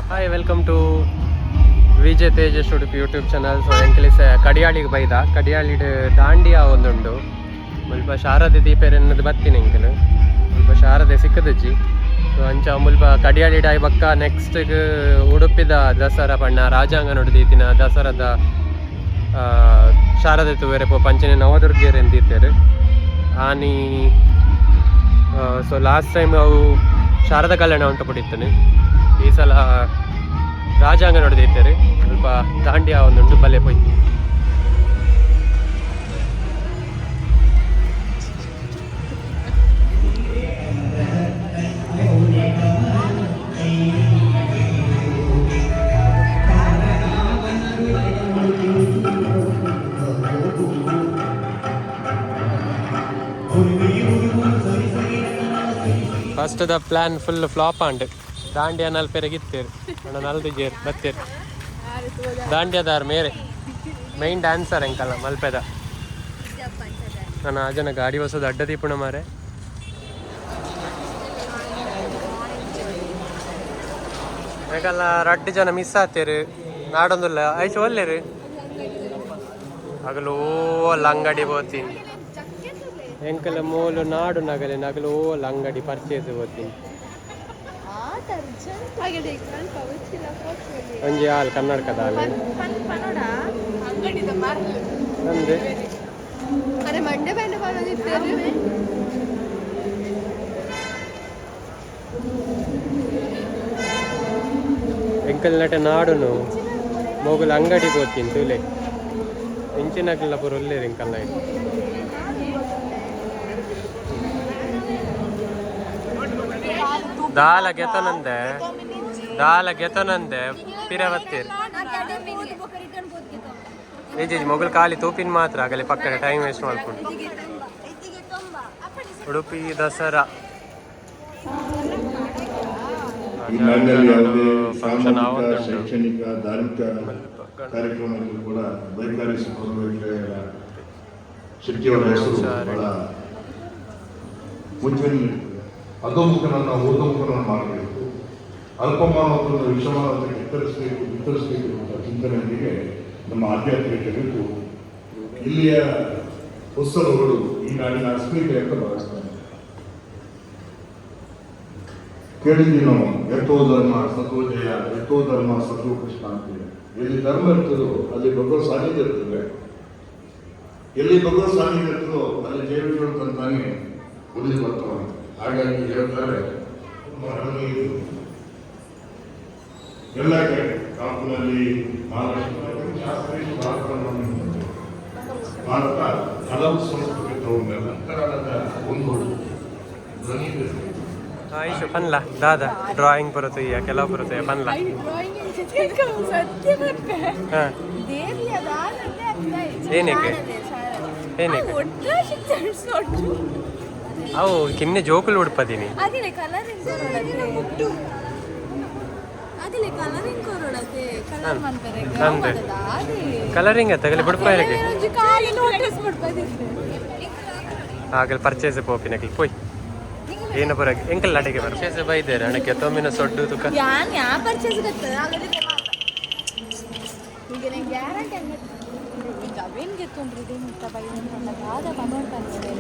Hi, welcome to Vijay Tejas Udupi YouTube channel. So ಎಂಕ್ಲಿಸ ಕಡಿಯಾಳಿಗೆ ಬೈದ, ಕಡಿಯಾಳಿಡ್ ದಾಂಡಿಯಾ ಒಂದುಂಡು. ಮುಲ್ಪ ಶಾರದೆ ದೀಪೆರೆನ್ನದು ಬತ್ತಿನ ಎಂಕಲು ಮುಲ್ಪ ಶಾರದೆ ಸಿಕ್ಕದಜ್ಜಿ. ಸೊ ಅಂಚ ಮುಲ್ಪ ಕಡಿಯಾಳಿಡ್ ಆಯ್ ಬಕ್ಕ ನೆಕ್ಸ್ಟ್ ಉಡುಪಿದ ದಸರಾ ಪಣ್ಣ ರಾಜಾಂಗನೊಡು ದೀತಿನ ದಸರಾದ ಶಾರದೆ ತೂವೆರೆ ಪೋ ಪಂಚನೆ ನವದುರ್ಗೆರೆ ದೀತೆರ್ ಆನಿ. ಸೊ ಲಾಸ್ಟ್ ಟೈಮ್ ಅವು ಶಾರದಾ ಕಲ್ಯಾಣ ಉಂಟು ಪಡಿತ್ತನು. ಈ ಸಲ ರಾಜಾಂಗ ನೋಡಿದಿತ್ತೇವೆ. ಸ್ವಲ್ಪ ದಾಂಡಿಯಾ ಒಂದುಂಟು, ಬಲ್ಲೆ ಪೋಯಿ. First the plan full flop and Dandiya ನಲ್ಪೆರೆಗಿತ್ತೇರು ಅಣ್ಣ ನಲ್ದಿಜೇರ್ ಬತ್ತೇರು ದಾಂಡಿಯಾದಾರ್ ಮೇರೆ ಮೈನ್ ಡ್ಯಾನ್ಸರ್ ಎಂಕಲ್ಲ ಮಲ್ಪೆದ. ನಾನು ಆ ಜನ ಗಾಡಿ ಹೊಸದು ಅಡ್ಡ ದೀಪುಣ ಮಾರೆ. ಎಂಕಲ್ಲ ರಡ್ಡು ಜನ ಮಿಸ್ ಆತೇರು, ನಾಡೊಂದುಲ್ಲ. ಐಚ್ ಒಲ್ಲೇರು ಅಗಲು ಓಲ್ ಅಂಗಡಿ ಬೋತೀನಿ. ಎಂಕಲ ಮೂಲು ನಾಡು ನಗಲೆ ನಗಲು ಓಲ್ ಅಂಗಡಿ ಪರ್ಚೇಸ್ ಬೋತೀನಿ. ಒಂಜಿ ಹಾಲ್ ಕನ್ನಡಕದ ಹಾಲ್. ಅಂದೆ. ಅರೆ, ಮಂಡೆ ಬಂಡೆ ಬರೋದಿತ್ತೇನೆ. ಎಂಕಲ್ ನಟ ನಾಡುನು ಮೊಗುಲು ಅಂಗಡಿ ಪೋತೀನಿ ತೂಲೆ. ಇಂಚಿನಕಲ್ಲ ಪೂರ ಉಲ್ಲೇರು ಎಂಕಲ್ನ. ದಾಲ ಗೆತನಂದೆ, ದಾಲ ಗೆತನಂದೆ ಪಿರ ಬತ್ತೀರ್. ನಿಜ ಮೊಗಲ್ ಖಾಲಿ ತೂಪಿನ ಮಾತ್ರ ಆಗಲಿ ಪಕ್ಕದ ಟೈಮ್ ವೇಸ್ಟ್ ಮಾಡ್ಕೊಂಡು. ಉಡುಪಿ ದಸರಾ ಈ ನಾಡಿನಲ್ಲಿ ಯಾವುದೇ ಫಂಕ್ಷನ್ ಸಾಮಾಜಿಕ, ಶೈಕ್ಷಣಿಕ, ಧಾರ್ಮಿಕ ಕಾರ್ಯಕ್ರಮಗಳು ಕೂಡ ಬೈಕಾರಿ ವೆಂಕಯ್ಯ ಶೆಟ್ಟಿಯವರ ಹೆಸರು ಬಹಳ ಮುಂಚೂಣಿ ನೀಡುತ್ತದೆ. ಅಧೋಮುಖನನ್ನು ಊರ್ಧ್ವಮುಖನನ್ನು ಮಾಡಬೇಕು, ಅಲ್ಪಮಾನವತ್ವವನ್ನು ವಿಷಮಾನವತ್ವಕ್ಕೆ ಎತ್ತರಿಸಬೇಕು, ಬಿತ್ತರಿಸಬೇಕು ಅಂತ ಚಿಂತನೆಯೊಂದಿಗೆ ನಮ್ಮ ಆಧ್ಯಾತ್ಮಿಕ ಜಗತ್ತು, ಇಲ್ಲಿಯ ಉತ್ಸವಗಳು ಈ ನಾಡಿನ ಅಸ್ಮಿತೆ ಅಂತ ಭಾವಿಸ್ತಾನೆ. ಕೇಳಿದ್ವಿ ನಾವು, ಯಥೋ ಧರ್ಮ ಸತೋ ಜಯ, ಯಥೋ ಧರ್ಮ ಸತೋ ಕೃಷ್ಣ ಅಂತೇಳಿ. ಎಲ್ಲಿ ಧರ್ಮ ಇರ್ತದೋ ಅಲ್ಲಿ ಭಗವತ್ ಸಾನ್ನಿಧ್ಯ ಇರ್ತದೆ. ಎಲ್ಲಿ ಭಗವತ್ ಸಾನ್ನಿಧ್ಯ ಇರ್ತದೋ ಅಲ್ಲಿ ಜೈವಿಗಳು ತಂತಾನೆ ಉಳಿದು ಬರ್ತಾವಂತೆ. ಹಾಗಾಗಿ ಹೇಳ್ತಾರೆ, ತುಂಬ ರಮಣೀಯ. ಎಲ್ಲ ಕಡೆ ಕಾಪುನಲ್ಲಿ, ಮಹಾರಾಷ್ಟ್ರ ಶಾಸ್ತ್ರೀಯ ಭಾರತವನ್ನು, ಭಾರತ ಹಲವು ಸಂಸ್ಕೃತಿ ತಗೊಂಡ ಅಂತರಾಳದ ಒಂದು ಧ್ವನಿ ಇದೆ. ಆಯುಷ್ ಪನ್ಲ ದಾದ ಡ್ರಾಯಿಂಗ್ ಬರುತ್ತೆ, ಕೆಲವು ಬರುತ್ತೆ ಪನ್ಲ. ಸತ್ಯ ಬರ್ತೆ. ಹಾಂ. ದೇವಿ ಅದಾದಂತೆ. ಏನಕ್ಕೆ? ಏನಕ್ಕೆ? ಅವು ಕಿನ್ನೆ ಜೋಕುಲು ಉಡ್ಪದೀನಿ. ಅದಿಲೆ ಕಲರಿಂಗ್ ಕೊರೋಡತೆ, ಅದಿಲೆ ಕಲರಿಂಗ್ ಕೊರೋಡತೆ, ಕಲರ್ ಮನ್ಪೆರೆ. ಅಂದೆ. ಕಲರಿಂಗ್ ತಗಲಿ ಬಿಡ್ಪಾಯರಿಗೆ. ಒಂಜಿ ಖಾಲಿ ನೋಟಿಸ್ ಬಿಡ್ಪದಿತ್ತೆ. ಆಗಲ್ ಪರ್ಚೇಸ್ ಪೋಪಿನಕಲ್ ಪೋಯ್ ಏನು ಬರ ಎಂಕಲ್ ಅಡಿಗೆ ಪರ್ಚೇಸ್ ಬೈದೇರೆ ಅಣಕ್ಕೆ ತೊಮ್ಮಿನ ಸೊಡ್ಡು ತುಕ. ಯಾನ್ ಯಾ ಪರ್ಚೇಸ್ ಗೊತ್ತದ ಆಗಲಿ ಈಗ ನಂಗೆ ಗ್ಯಾರಂಟಿ ಹಂಗೆ. ಈಗ ಅವೇನು ಗೆತ್ತೊಂಡ್ರಿ ಇದೇ ಮುಟ್ಟ ಬೈ ಅನ್ಕೊಂಡ ದಾದ ಬಂದೋಡ್ ಬಂದಿದೆ.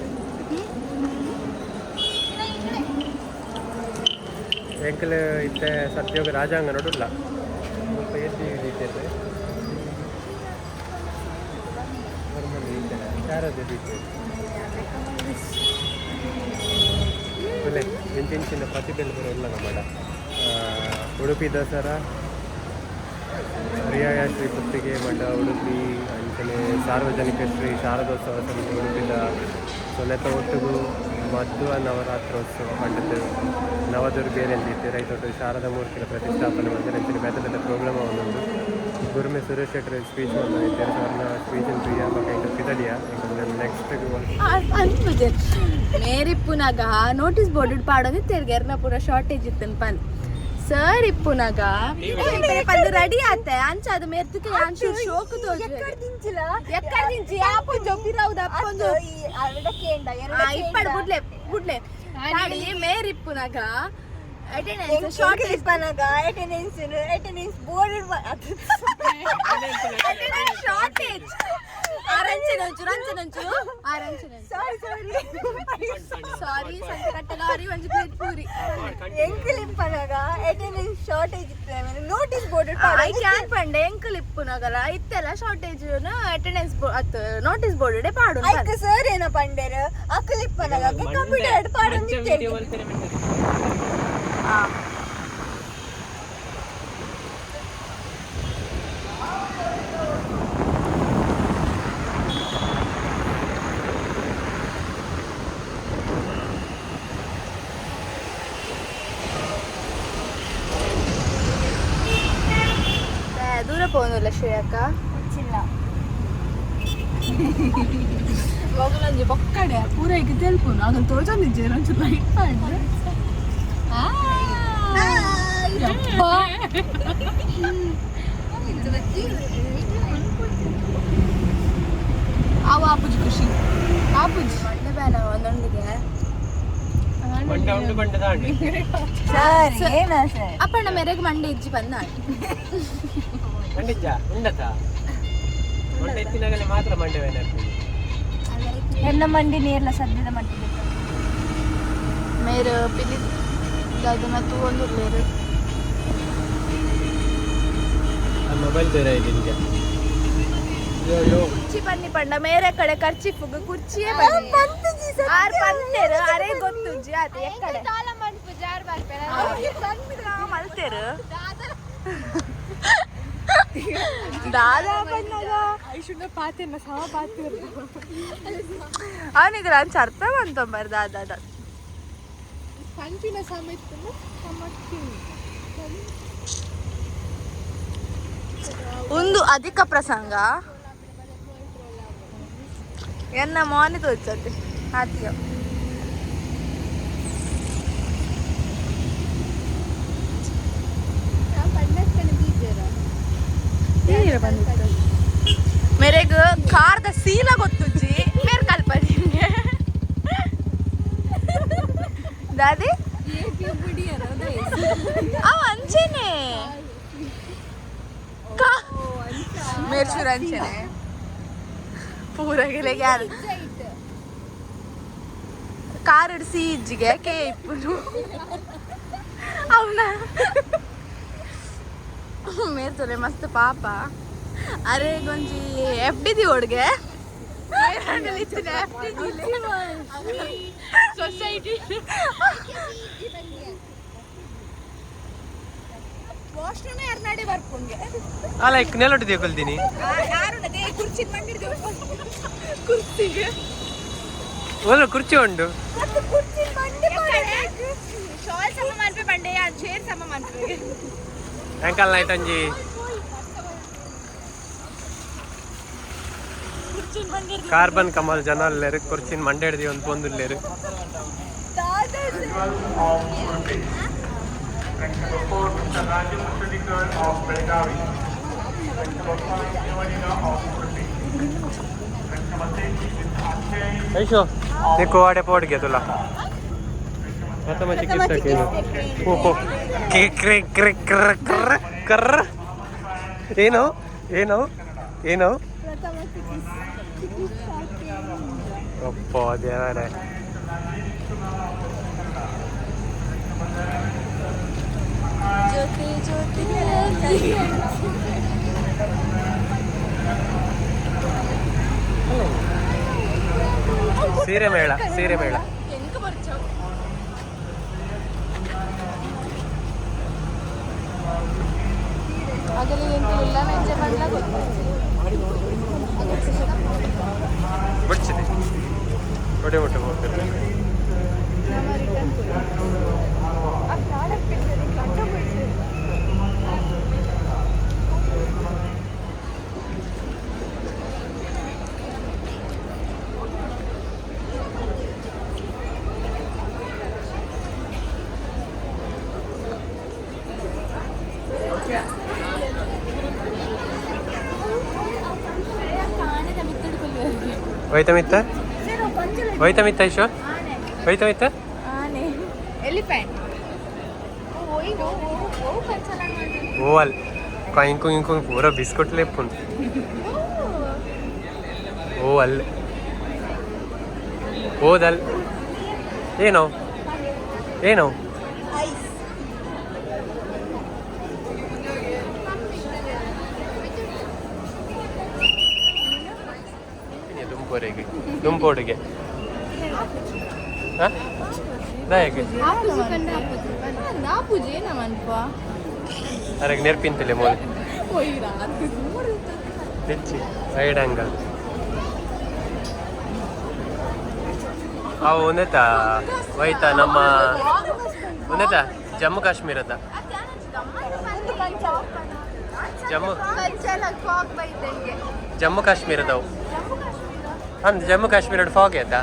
ಎಂಕಲ್ ಇತ್ತೆ ಸತ್ಯೋಗ ರಾಜಾಂಗ ನೋಡುಲ್ಲ, ಸ್ವಲ್ಪ ಎದ್ದು ಇದ್ದೇವೆ. ಶಾರದೆ ದೀಪೇರು ಒಳ್ಳೆ ಇಂಚಿನ ಪ್ರತಿಭೆ ಬರೋಲ್ಲ ನಮ್ಮ ಉಡುಪಿ ದಸರಾ ಪರ್ಯಾಯ ಶ್ರೀ ಪುತ್ತಿಗೆ ಮಠ ಉಡುಪಿ ಅಂಚನೆ ಸಾರ್ವಜನಿಕ ಶ್ರೀ ಶಾರದೋತ್ಸವ ಸಮಿತಿ ಉಡುಪಿದ ಸೊಲೆತ ಒಟ್ಟುಗು ಮಧ್ವ ನವರಾತ್ರೋತ್ಸವ ಪಂಡದ್ದು ನವದುರ್ಗೆಯರಲ್ಲಿ ರೈತೊಟ್ಟು ಶಾರದಾ ಮೂರ್ತಿಗಳ ಪ್ರತಿಷ್ಠಾಪನೆ ಮಂದಿರ ಅಂಚನೆ ಬೇತೆ ಬೇತೆ ಪ್ರೋಗ್ರಾಮ್ ಒಂದೊಂದು. ಗುರುಮೆ ಸುರೇಶ್ ಶೆಟ್ಟರ್ ಸ್ಪೀಚ್ ಬಂದಿದ್ದಾರೆ. ಅವ್ರನ್ನ ಸ್ಪೀಚ್ ಪ್ರಿಯಾ ಬಕ್ಕ ಪಿದಡಿಯ ನೆಕ್ಸ್ಟ್. ಅನ್ಪುಜೆ ಮೇರಿಪ್ಪುನಾಗ ನೋಟಿಸ್ ಬೋರ್ಡ್ ಪಾಡೋದು ತೆರ್ಗೆರ್ನ ಪೂರ ಶಾರ್ಟೇಜ್ ಇತ್ತನ್ ಪನ್ ಸರ್ ಇಪ್ಪುನಾಗ ಪಂದ್ ರೆಡಿ ಆತೆ. ಅಂಚ ಅದು ಮೇರ್ತಕ್ಕೆ ಅಂಚೂರು ಶೋಕ್ ತೋಜು ಎಕ್ಕಡ ದಿಂಚಿ ಆಪೊಂಜೊ ಪಿರವುದ ಅಪ್ಪೊಂಜೊ ಇಪ್ಪಡು ಬುಡ್ಲೆ ಬುಡ್ಲೆ ತಾಡಿ ಮೇರಿಪ್ಪುನಾಗ. Attendance shortage. ಇಪ್ಪನಾಗ attendance attendance board attendance shortage. ಅರಂಚನ ಒಂಚೂರು, ಅಂಚನ ಒಂಚೂರು, ಅರಂಚನ. ಸಾರಿ ಸಾರಿ. ಸಾರಿ ಸಂಕಟಲಾರಿ ಒಂಜಿ ಪ್ಲೇಟ್ ಪೂರಿ. ಎಂಕುಲು ಇಪ್ಪನಾಗ ಅಟೆಂಡೆನ್ಸ್ ಶಾರ್ಟೇಜ್ ಇತ್ತು ನೋಟಿಸ್ ಬೋರ್ಡ್. I can ಪಂಡೆ ಎಂಕುಲು ಇಪ್ಪುನಗಲ ಇತ್ತೆಲ್ಲ ಶಾರ್ಟೇಜ್ ಅಟೆಂಡೆನ್ಸ್ ಅತ್ ನೋಟಿಸ್ ಬೋರ್ಡ್ ಪಾಡು. ಐಕ್ ಸರ್ ಏನ ಪಂಡೇರು ಅಕುಲು ಇಪ್ಪನಾಗ ಕಂಪ್ಯೂಟರ್ ಪಾಡೊಂದಿತ್ತೇರು. ದೂರ ಪೋನುಲ್ಲ ಶ್ರೇಯಕ್ಕ. ಚಿಲ್ಲ. ಮೊಗಲೊಂಜಿ ಬೊಕ್ಕಡೆ ಪೂರ ಈಗ ತೆಲ್ಪುನು ಅದನ್ನ ತೋಜೊಂದಿಜ್ಜೆ ಒಂಚೂರು ಲೈಟ್ ಪಾಡ್ದು. ಯಪ್ಪ. ಅವು ಆಪುಜಿ ಖುಷಿ ಆಪುಜಿ ಮಂಡೆ ಬೇಡ ಒಂದೊಂದಿಗೆ. ಮಂಡೆ ಉಂಡು ಬಂಡೆ ದಾಂಡಿ. ಸರ್ ಏನ ಸರ್? ಅಪ್ಪಣ್ಣ ಮೇರೆಗೆ ಮಂಡೆ ಇಜ್ಜಿ ಬಂದ. ಮಂಡಿಜ್ಜ ಉಂಡತ ಮಂಡೆ ಎತ್ತಿನಾಗಲೇ ಮಾತ್ರ ಮಂಡೆ ಬೇನೆ ಆಗ್ತದೆ. ಎಲ್ಲ ಮಂಡಿ ನೀರ್ಲ ಸದ್ಯದ ಮಟ್ಟಿಗೆ. ಮೇರು ಪಿಲಿ ಅದನ್ನ ತೂವೊಂದುಲ್ಲೇರು. ಆ ಮೊಬೈಲ್ ಬೇರೆ ಇದೆ ನಿಮಗೆ ಅಯ್ಯೋ. ಕುರ್ಚಿ ಬನ್ನಿ ಪಂಡ ಮೇರೆ ಕಡೆ ಖರ್ಚಿಫುಗ್ ಕುರ್ಚಿಯೇ ಬನ್ನಿ. ಆರ್ ಪಂತೇರು ಅರೆ ಗೊತ್ತುಜ್ಜಿ ಅದು ಎಕ್ಕಡೆ ಮಲ್ತೇರು ದಾದಾ ಬಣ್ಣದ ಅವನಿಗೆ ಅಂಚ ಅರ್ಥ ಬಂತೊಂಬರ್ ದಾದಾ. ಒಂದು ಅಧಿಕ ಪ್ರಸಂಗ ಎನ್ನ ಮೋನೆ ತೋಚತೆ ಹಾತಿಯ. ಮೇರೆಗ್ ಕಾರ್ದ ಸೀಲ ಗೊತ್ತುಜ್ಜಿ ಮೇರ್ ಕಲ್ಪನಿ ದಾದಿ ಅವ ಅಂಚೆನೆ ಮೇರ್ ಚೂರು ಅಂಚೆನೆ ಪೂರ ಗೆಲೆಗೆ ಯಾರು ಕಾರ್ ಇಡಿಸಿ ಇಜ್ಜಿಗೆ ಕೆ ಇಪ್ಪುನು ಅವನ ಮೇರ್ ತೋಲೆ ಮಸ್ತ್ ಪಾಪ. ಅರೆ ಗೊಂಜಿ ಎಫ್ ಡಿ the ಒಡ್ಗೆ ಸೊಸೈಟಿ ವಾಶ್ರೂಮೇ ಅರ್ನಾಡೆ ಬರ್ಪುಂಗೆ. ಅಲ್ಲ ಇಕ್ ನೆಲೊಟ್ಟಿದೆ ಕೊಲ್ತೀನಿ. ಕುರ್ಚಿ ಮಂಡಿರ್ದೇವು ಕುರ್ಚಿಗೆ. ಒಂದು ಕುರ್ಚಿ ಉಂಡು. ಶಾಲ್ ಸಮ ಮನ್ಪೆ ಬಂಡೆ ಚೇರ್ ಸಮ ಮನ್ಪೆ. ಅಂಕಲ್ ನೈಟ್ ಅಂಜಿ. ಕಾರ್ಬನ್ ಕಮಲ್ ಜನ ಅಲ್ಲೇರು ಕುರ್ಚಿನ ಮಂಡೆ ಹಿಡ್ದಿ ಒಂದು ಪೊಂದುಲ್ಲೇರು. Of Udupi. Rank number 4, Mr. Raju Musadikar of Belgavi. Rank number 5, Giovanina of Udupi. Rank number 6, Mr. Akshay. ಐಶೋ ನಿಕ್ಕು ವಾಡೆ ಪೋಡ್ಗೆ ತುಲ ಪ್ರಥಮ ಚಿಕಿತ್ಸೆ ಏನು ಓಹೋ ಕಿ ಕ್ರಿ ಕ್ರಿ ಕ್ರ ಕ್ರ ಕರ್ರ ಏನು ಏನು ಏನು ಅಪ್ಪ ದೇವರೇ. ಜೊತೆ ಜೊತೆ. ಸೀರೆ ಮೇಳ ಸೀರೆ ಮೇಳ. ಎಂಕ ಬರ್ಚವು ಆಗಲಿ ಎಂಕುಲಿಲ್ಲ ಮೆಂಚೆ ಪಂಡ್ಲ ಗೊತ್ತು. ಬಿಡ್ಸಿದೆ ಹೊಡೆ ಮುಟ್ಟು ಹೋಗ್ತಾರೆ. ಹೋಯ್ತಾ ಮಿತ್ತ ಹೋಯ್ತಾ ಮಿತ್ತ ಐಶೋ ಹೋಯ್ತಾ ಮಿತ್ತ. ಆನೆ ಎಲಿಫೆಂಟ್. ಓವಲ್ ಕಾಯಿಂಕು ಇಂಕು ಪೂರ ಬಿಸ್ಕುಟ್ ಲೆಪ್ಪುಂಡು. ಓ ಅಲ್ ಓದಲ್ ಏನೋ ಏನೋ. ಐಸ್. ದುಂಪೋರೆಗೆ ದುಂಪೋಡಿಗೆ ಹಾಂ ದಾಯಕ್ಕೆ. ಪೂಜೆ ಏನಮನ್ಪ. ಅರೆಗೆ ನೆರ್ಪಿಂತಲೆ ಮೋಲ್ తెచ్చి ವೈಡ್ ಆಂಗಲ್ ಅವು ಒಂದೇತ ಹೋಯ್ತಾ ನಮ್ಮ ಒಂದೇತ ಜಮ್ಮು ಕಾಶ್ಮೀರದ ಜಮ್ಮು ಜಮ್ಮು ಕಾಶ್ಮೀರದವು ಅಂದ್ ಜಮ್ಮು ಕಾಶ್ಮೀರದ ಫಾಗ್ ಆಯ್ತಾ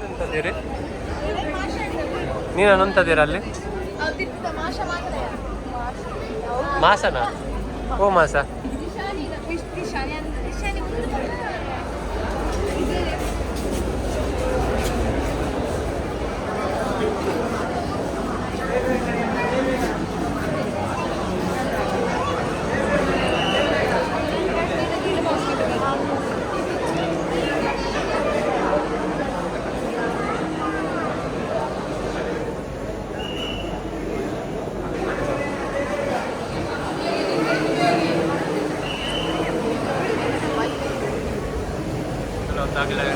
ಎಂತದಿರಿ ನೀನು ಅಂತದಿರ ಅಲ್ಲಿ ಮಾಸನಾ? ಓ ಮಾಸ.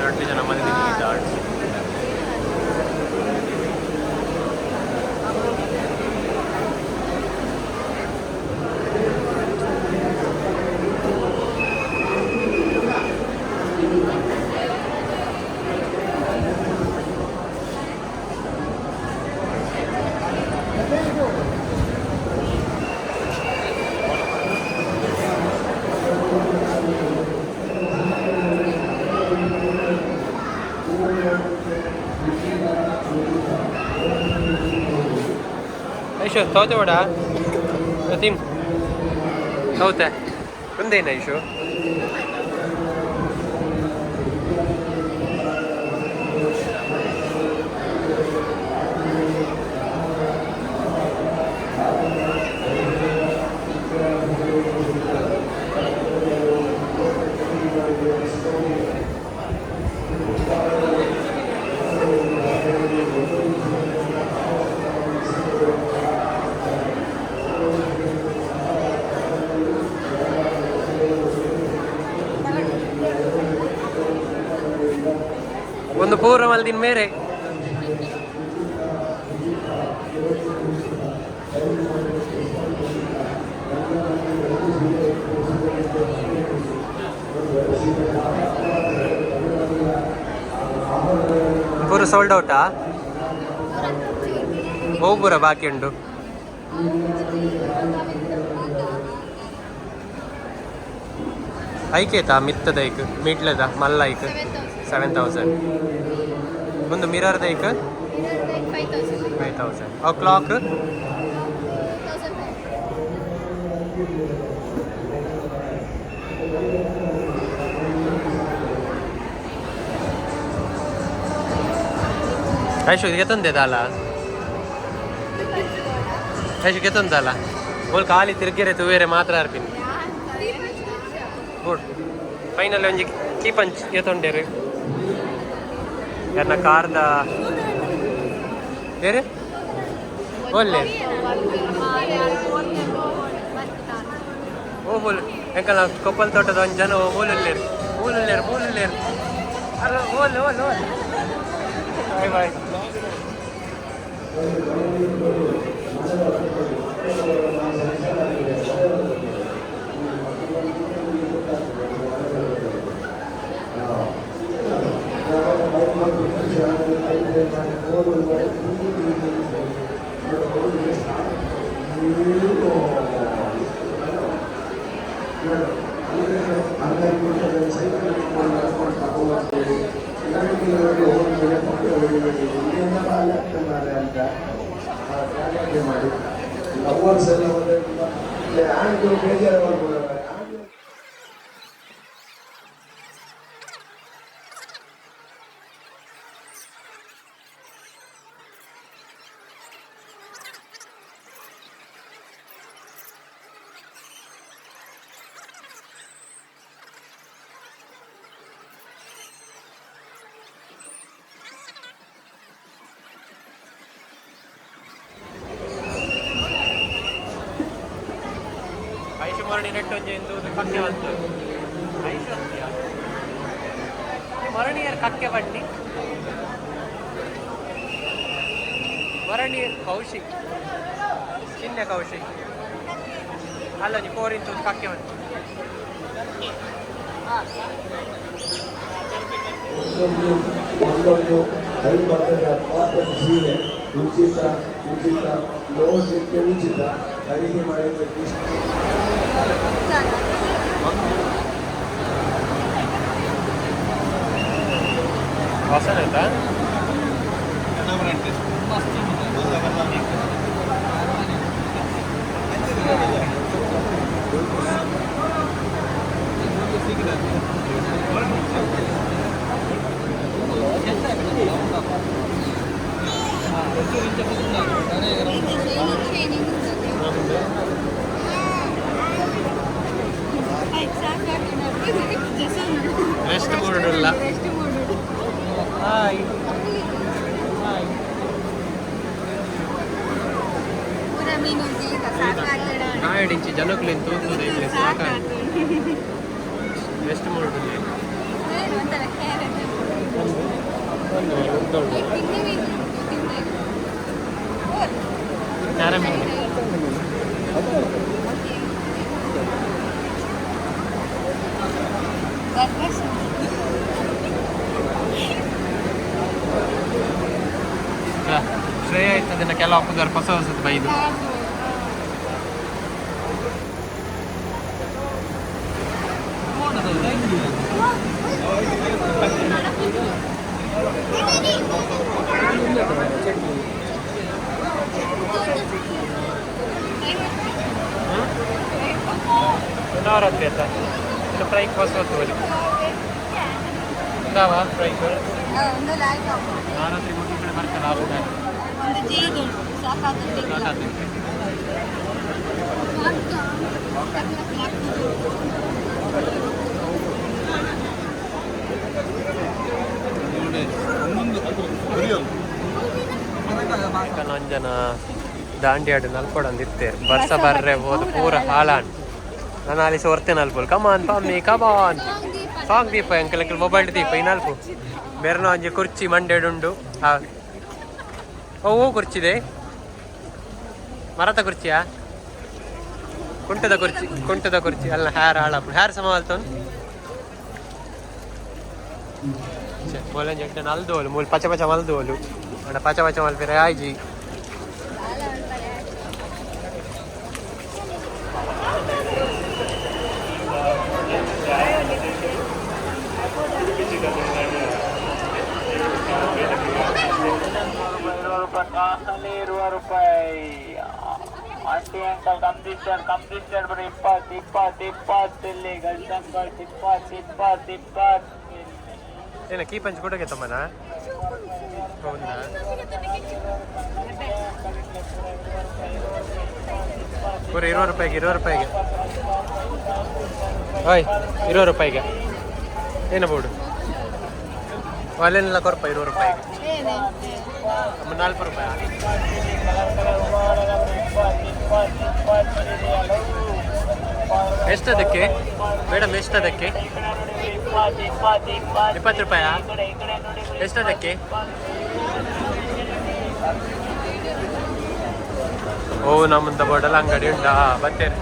ರೊಟ್ಟಿ ಜನ ಮನೆ. ಐಶು ತೌತೆ ವಡ ಪ್ರತಿಮ್ ತೌತೆ ಒಂದೇನ ಐಶು. ಒಂದು ಪೂರ ಮಲ್ದಿನ ಮೇರೆ. ಪೂರ ಸೋಲ್ಡ್ ಔಟಾ? ಪೂರ ಬಾಕಿ ಉಂಟು. ಐಕೇತಾ ಮಿತ್ತದ ಐಕ್ ಮಿಡ್ಲದ ಮಲ್ಲ ಐಕ್ 7000. ಒಂದು ಮಿರರ್ದ ಐಕ್ 5000. ಅವು ಕ್ಲಾಕ್ ಐಶು ಗೆತ್ತೊಂದೇದಲ್ಲ? ಐಶು ಗೆತ್ತೊಂದಲ್ಲ? ಬೋಲ್ ಖಾಲಿ ತಿರುಗಿರೆ ತುವೇರೆ ಮಾತ್ರ ಅರ್ಪಿನಿ. ಗುಡ್. ಫೈನಲ್ ಒಂಜಿ ಕೀ ಪಂಚ್ ಗೆತ್ತೊಂಡೇರು ಯಾರನ್ನ ಕಾರ್ದ ಬೇರೆ ಒಲ್ಲೆ. ಓ ಬೋಲ್ ಎಂಕಲ್ಲ ಕೊಪ್ಪಲ್ ತೋಟದ ಒಂಜಿ ಜನ ಮೂಲುಲ್ಲೇರು ಮೂಲುಲ್ಲೇರು ಮೂಲುಲ್ಲೇರು ಅಲ್ಲ ಓಲ್ ಓಲ್ ಓಲ್. Boy boy. ಲವರ್ಸ್ ಎಲ್ಲ ಬೇಜಾರು. ಮೊರಣಿ ನೆಟ್ಟೊಂಜಿ ಎಂದು ಕಕ್ಕೆ ಬಂತು. ಐಶ್ವರ್ಯ ಮೊರಣಿಯರ್ ಕಕ್ಕೆ ಬನ್ನಿ. ಮೊರಣಿಯರ್ ಕೌಶಿಕ್, ಚಿನ್ನ ಕೌಶಿಕ್ ಅಲ್ಲ, ನೀ ಕೋರಿಂತು ಕಕ್ಕೆ ಬನ್ನಿ. ಒಂದೊಂದು 50ರ ಕಾಟನ್ ಸೀರೆ ಉಚಿತ, ಉಚಿತ ಲೋಹಕ್ಕೆ ಉಚಿತ ಖರೀದಿ ಮಾಡಿದ ಇಷ್ಟು. ವಾಸನೆ ಆಯ್ತಾ? ರೆಸ್ಟ್ ಮೂಡುಲ್ಲ. ಹಾಯ್. ನಾಯಡಿಂಚಿ ಜನಕುಲಿನ್ ತೂತುದ ಇಲ್ಲಿ ಸಾಕಾಯ್ತು. ರೆಸ್ಟ್ ಮೂಡುಲ್ಲ. ಶ್ರೇಯ ಇತ್ತದನ್ನ ಕೆಲವು ಹಾಕುದಾರ ಹೊಸ ಹೊಸದು ಬೈದು. ನವರಾತ್ರಿ ಆಯ್ತಾ? ಇನ್ನು ಫ್ರೈ ಹೊಸ ಹೊತ್ತು ಇಂದಾವ ಫ್ರೈ. ನವರಾತ್ರಿ ಮುಗಿ ಕಡೆ ಬರ್ತಾರೆ ಆಗುತ್ತಾರೆ. ಸಾಕಾತು. ಅಂಜನ ದಾಂಡಿಯಾಡು ನಲ್ಕೊಡಂದಿತ್ತೆ. ಬರ್ಸ ಬರ್ರೆ ಹೋದ ಪೂರ ಹಾಳಾನ್. ನಾನು ಅಲ್ಲಿ ಸೋರ್ತೆ ನಲ್ಪೋಲ್. ಕಮಾನ್ ಪಮ್ಮಿ, ಕಮಾನ್. ಸಾಂಗ್ ದೀಪ ಅಂಕಲ್, ಅಂಕಲ್ ಮೊಬೈಲ್ ದೀಪ ಈ ನಲ್ಪು. ಬೇರೆ ಒಂಜಿ ಕುರ್ಚಿ ಮಂಡೆಡುಂಡು. ಹಾ, ಓ ಕುರ್ಚಿದೆ, ಮರತ ಕುರ್ಚಿಯಾ? ಕುಂಟದ ಕುರ್ಚಿ, ಕುಂಟದ ಕುರ್ಚಿ ಅಲ್ಲ. ಹ್ಯಾರ್ ಹಾಳಾಪು, ಹ್ಯಾರ್ ಸಮ ಅಲ್ತೊಂದು ಮೊಲಂಜಿ ಎಡ್ಡೆ ನಲ್ದೋಲು. ಮೂಲು ಪಚ ಪಚ ಮಲ್ದೋಲು. ಅಂಡ ಪಚ ಪಚ ಮಲ್ಪಿರೆ ಆಯ್ಜಿ. 20 ರೂಪಾಯಿ. Aunty uncle come this side, come this side ಬರೀ. 20 20 20 ಇಲ್ಲಿ. Girls uncle 20 20 20. ಏನ ಕೀ ಪಂಚ್ ಕೊಡೋಕೆ ತಮ್ಮನ? ಹೌದಾ? ಪೂರ 20 ರೂಪಾಯಿಗೆ, 20 ರೂಪಾಯಿಗೆ. ಓಯ್, 20 ರೂಪಾಯಿಗೆ ಏನ ಬೋರ್ಡು ಅಲ್ಲೇನೆಲ್ಲ ಕೊರಪ. 20 ರೂಪಾಯಿಗೆ 4 ರೂಪಾಯಿ. ಎಷ್ಟು ಅದಕ್ಕೆ ಮೇಡಮ್? ಎಷ್ಟು ಅದಕ್ಕೆ? 20 ರೂಪಾಯಾ? ಎಷ್ಟು ಅದಕ್ಕೆ? ಓ, ನಮ್ಮಂತ ಬೋರ್ಡಲ್ಲ ಅಂಗಡಿ ಉಂಟಾ? ಬರ್ತೇನೆ.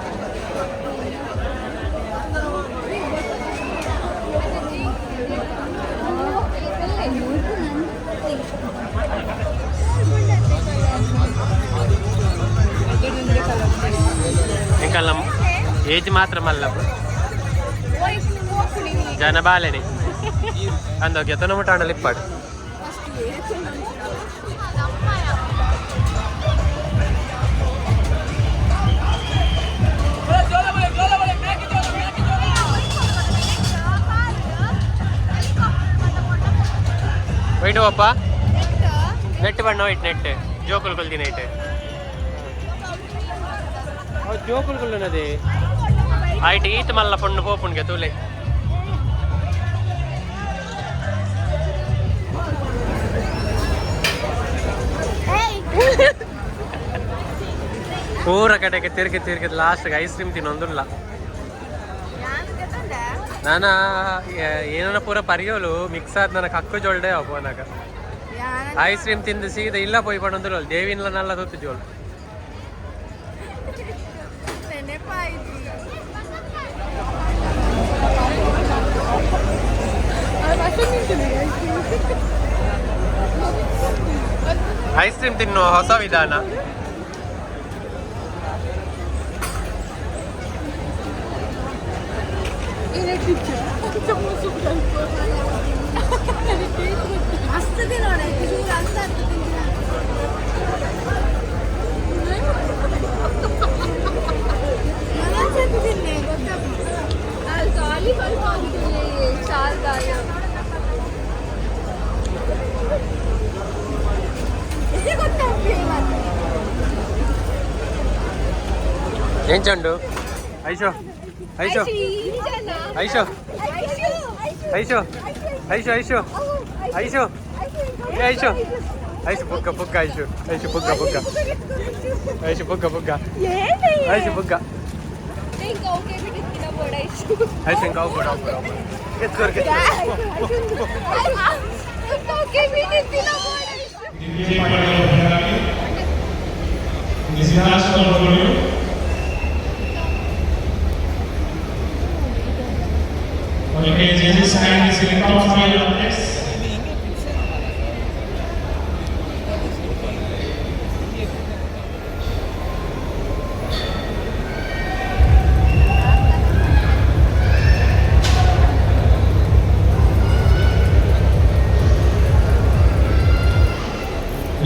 ఇంకా ಏಜ್ ಮಾತ್ರ ಮಲ್ಲ ಜನ ಬಾಲೆನೆ ಅಂದೋಗಿ ಎತ್ತನ ಮುಟ್ಟಾಣಲ್ಲಿ ಇಪ್ಪಾಡು. ವೈಟ್ ಅಪ್ಪ, ನೆಟ್ ಬಣ್ಣ ವೈಟ್ ನೆಟ್ ಜೋಕುಲ್ ಕೊಲ್ದಿನ ಐಟ್. ಜೋಕುಲ್ ಕೊಲ್ಲುನದೇ ಆಯ್ತು. ಈತ ಮಲ್ಲ ಪೊಣ್ಣು ಪೋಪುಣ್ಗೆ ತೂಲೆ. ಪೂರ ಕಡೆಗೆ ತಿರುಗಿ ತಿರುಗಿ ಲಾಸ್ಟ್ಗೆ ಐಸ್ ಕ್ರೀಮ್ ತಿನ್ನೊಂದುಲ್ಲ. ನಾನ ಏನನ ಪೂರ ಪರಿಯೋಲು ಮಿಕ್ಸ್ ಆದ್ ನನ್ನ ಕಕ್ಕು ಜೋಲ್ಡೆ ಅಪ್ಪನಾಗ ಐಸ್ ಕ್ರೀಮ್ ತಿಂದು ಸೀದಾ ಇಲ್ಲ ಪೋಯ್ ಪಣಂದ್ರು ದೇವಿನ್ಲ ನಲ್ಲ ತೂತು ಜೋಲ್. ಐಸ್ ಕ್ರೀಮ್ ತಿನ್ನುವ ಹೊಸ ವಿಧಾನ. ಮಸ್ತ್ ನೋಡ ಅಂತ ಏನ್ ಚಂಡು? ಐಶೋ ಐಶೋ ಐಶೋ ಐಶೋ ಐಶೋ ಐಶೋ ಐಶೋ ಏ ಐಶೋ ಐಶು ಪುಗ್ಗ ಪುಗ್ಗ ಐಶು ಐಶು ಪುಗ್ಗ ಪುಗ್ಗ ಐಶು ಪುಗ್ಗ ಪುಗ್ಗ ಐಶು ಪುಗ್ಗ ಐಶು ಹಿಂಗೆ ಹೋಗ್ಬೇಡ ಹೋಗ್ಬೇಡ ಕೆತ್ಕೋರ್ This is last call for you. Okay, judges kindly select top 5 athletes.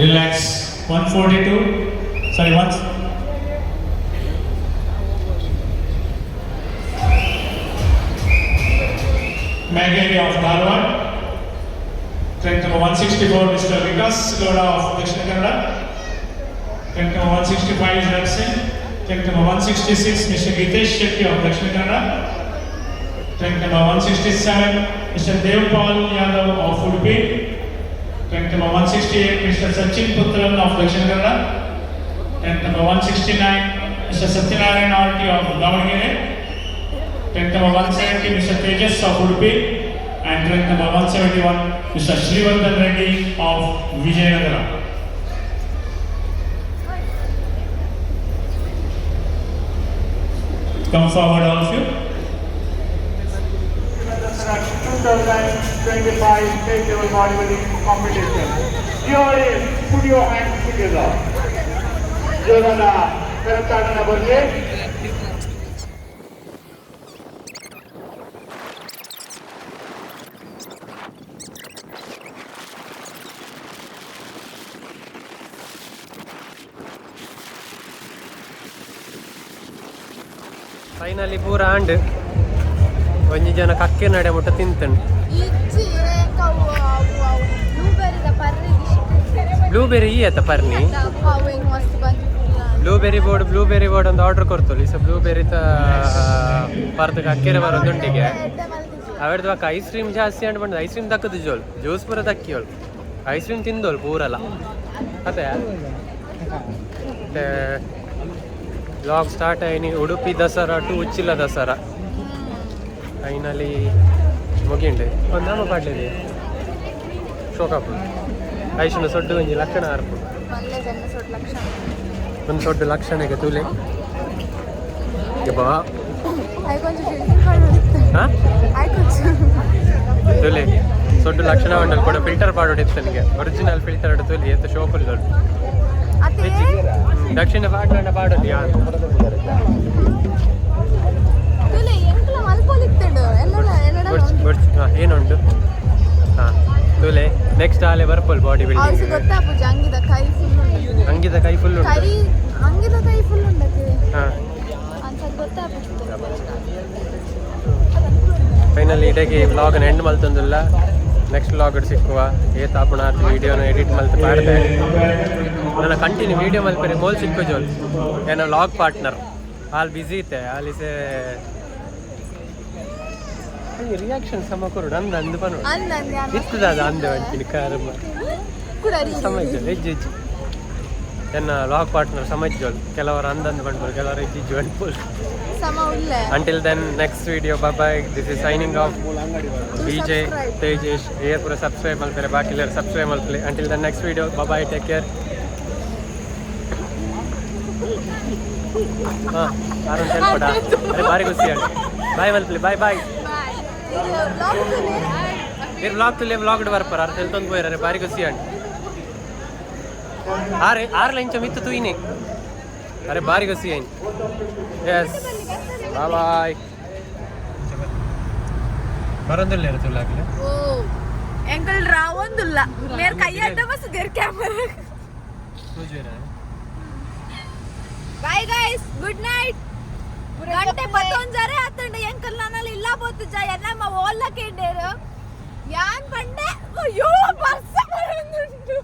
Relax. 142. Sorry, one. Maggie of Dharwad. Trend number 164, Mr. Vikas Gowda of Dakshina Kannada. Trend number 165 is absent. Trend number 166, Mr. Gitesh Shetty of Dakshina Kannada. Trend number 167, Mr. Devpal Yadav of Udupi. Trend number 168, Mr. Sachin Putran of Dakshina Kannada. Trend number 169, Mr. Satyanarayan RT of Davangere. Trend number 170, Mr. Tejas of Udupi. And trend number 171, Mr. Srivardhan Reddy of Vijayanagara. Come forward, all of you. 2025 state level bodybuilding competition. Here is, put your hands together. ಜೋರಾದ ಕರತಾಡನ ಬರಲಿ. Finally ಪೂರ ಆಂಡ್ ಒಂಜಿ ಜನ ಕಕ್ಕೆ ನಡೆ ಮುಟ್ಟ ತಿಂತಂಡು. Blueberry ಈ ಆತ ಪರ್ನಿ. Blueberry board blueberry board ಒಂದು ಆರ್ಡರ್ ಕೊಡ್ತೋಲಿ ಸೊ ಬ್ಲೂಬೆರಿ ತ ಪರ್ದ ಕಕ್ಕೆರೆ ಬರೋದುಂಟಿಗೆ ಅವೆಡ್ದು ಬಾಕ ಐಸ್ ಕ್ರೀಮ್ ಜಾಸ್ತಿ ಅಂಡ್ ಬಂದು ಐಸ್ ಕ್ರೀಮ್ ದಕ್ಕದು ಜೋಲ್ ಜ್ಯೂಸ್ ಪೂರ ದಕ್ಕಿಯೋಳು ಐಸ್ ಕ್ರೀಮ್ ತಿಂದೋಳು ಪೂರಲ್ಲ. ಅದೇ ಮತ್ತೆ ವ್ಲಾಗ್ ಸ್ಟಾರ್ಟ್ ಆಯ್ನಿ ಉಡುಪಿ ದಸರಾ ಟು ಉಚ್ಚಿಲ ದಸರಾ ಫೈನಲಿ ಮುಗಿಂಡೆ. ಒಂದು ನಾಮ ಪಾಡ್ಲಿದೆ ಶೋಕಾಪು ಐಶುನ ಸೊಡ್ಡು ಒಂಜಿ ಲಕ್ಷಣ ಆರ್ಪು. ಒಂದು ದೊಡ್ಡ ಲಕ್ಷಣಕ್ಕೆ ತೂಲೆ ಬಾ. ತುಲೆ ಸೊಡ್ಡು ಲಕ್ಷಣ ಉಂಟು ಕೂಡ ಫಿಲ್ಟರ್ ಪಾಡೋಡಿತ್ತು ನನಗೆ ಒರಿಜಿನಲ್ ಫಿಲ್ಟರ್ ತುಲಿ ಎತ್ತ ಶೋಕುಲ್ ದೊಡ್ಡ ದಕ್ಷಿಣ ಪಾಡ್ಲಂಡ ಪಾಡೋದು ಯಾರು. ಏನುಂಟು ಹಾಂ ತುಲೆ ನೆಕ್ಸ್ಟ್ ಆಲೆ ಬರ್ಪಲ್ ಬಾಡಿ ಬಿಲ್ಡಿಂಗ್. ಕೈ ಫುಲ್ ಅಂಗಿದ ಕೈ ಫುಲ್ ಉಂಟು. ಕೈ ಅಂಗಿದ ಕೈ ಫುಲ್ ಉಂಟು. ಹಾಂ ಅಂತ ಗೊತ್ತಾಪುಜ. ಫೈನಲಿ ಇಡಗೆ ವ್ಲಾಗ್ ಎಂಡ್ ಮಲ್ತೊಂದುಲ್ಲ. ನೆಕ್ಸ್ಟ್ ವ್ಲಾಗ್ ಸಿಕ್ಕುವ ಏ ತಾಪುಣ ವೀಡಿಯೋನ ಎಡಿಟ್ ಮಲ್ತು ಪಾಡ್ದೆ. ನನ್ನ ಕಂಟಿನ್ಯೂ ವೀಡಿಯೋ ಮಲ್ಪೆರೆ ಮೋಲ್ ಸಿಕ್ಕು ಜೋಲ್ ಏನೋ ವ್ಲಾಗ್ ಪಾರ್ಟ್ನರ್ ಆಲ್ ಬ್ಯುಸಿ ಇತ್ತೆ ಆಲಿಸೆ ರಿಯಾಕ್ಷನ್ ಸಮ ಕೊರಡು ಅಂದ ಅಂದು ಪನು ಇತ್ತದ ಅದು ಅಂದೆ ಒಂಚಿನ ಕಾರಮ್ಮ ಕೂಡ ಸಮ ಇಜ್ಜಲ್ಲ ಹೆಜ್ಜೆ ಹೆಜ್ಜೆ. ಎನ್ನ ಲಾಗ್ ಪಾರ್ಟ್ನರ್ ಸಮಜ್ಜೋಲ್ ಕೆಲವರು ಅಂದಂದು ಪಣ್ಪುರು, ಕೆಲವರು ಇಜ್ಜಿಜ್ಜು ಪಣ್ಪುರು. ಸಮ ಉಲ್ಲೆ. Until then, next video, bye bye. This is signing off. BJ Tejesh. ಏರ್ ಪೂರ ಸಬ್ಸ್ಕ್ರೈಬ್ ಮಲ್ಪರೆ ಬಾಕಿ ಸಬ್ಸ್ಕ್ರೈಬ್ ಮಲ್ಪಲೆ. Until then, next video, bye, take care. ಹಾಂ, ಆರೋನ್ ತೆಲ್ಪಡ. ಅರೆ ಬಾರಿ ಖುಷಿ ಆಂಡ್ ಬಾಯ್ ಮಲ್ಪಲೆ. Bye bye. ಇರ್ ವ್ಲಾಗ್ ತುಲೆ ವ್ಲಾಗ್ ಬರ್ಪರ ಅರ್ ತೆಲ್ತೊಂದು ಪೋಯಿರ. ಬಾರಿ ಖುಷಿ ಆಂಡ್. ಆರೆ ಆರ್ ಲಂಚ ಮಿತ್ತು ತೂಯಿನಿ. ಅರೆ ಬಾರಿ ಖುಷಿ ಆಯ್ತು. Yes, bye. ಬರೋದಿಲ್ಲ ತುಲಾಗ್ಲೆ. ಓ, ಎಂಕಲ್ ರಾವೊಂದುಲ್ಲ ಮೇರ್ ಕೈ ಅಡ್ಡ ಬಸ್ there camera. Bye guys, good night. ಗಂಟೆ ಪತ್ತೊಂಜಾರೆ ಆತಂಡ. ಎಂಕಲ್ ನಾನಲ್ಲಿ ಇಲ್ಲ ಬೋತು ಜ ಎನ್ನಮ್ಮ ಓಲ್ಲ ಕೇಂಡೇರು. ಯಾನ್ ಪಂಡೆ, ಅಯ್ಯೋ, ಬರ್ಸ ಬರೋದುಂಟು.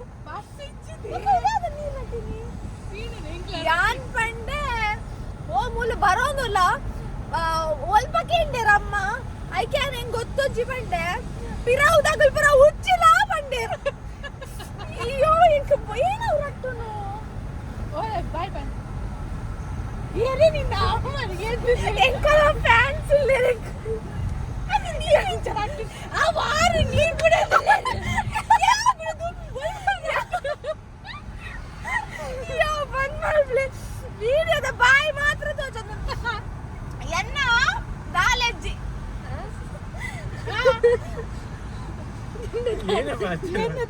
ಯಾನ್ ಪಂಡೆ, ಓ ಮೂಲು ಬರೋದುಲ್ಲ ಒಲ್ಪ ಕೇಂಡೇರಮ್ಮ. ಐಕ್ಯಾನ್ ಹೆಂಗ್ ಗೊತ್ತೊಜ್ಜಿ ಪಂಡೆ. ಪಿರಾವುದಾಗಲ್ ಪುರ ಹುಚ್ಚಿಲ್ಲ ಪಂಡೇರು. ಅಯ್ಯೋ, ಎಂಕ್ ಏನೋ ರಟ್ಟುನು. Bye bye. ಎಂಕಲ ಫ್ಯಾನ್ಸ್ ಉಲ್ಲೇರು. ಆ ವಾರ ನೀರ್ ಕೂಡ ಬಂದ್ ಮಾಡ್ಲಿ. ವಿಡಿಯೋದ ಬಾಯ್ ಮಾತ್ರ ತೋಚದು. ಎನ್ನ ದಾಲೆಜ್ಜಿ.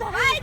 ಬಾಯ್.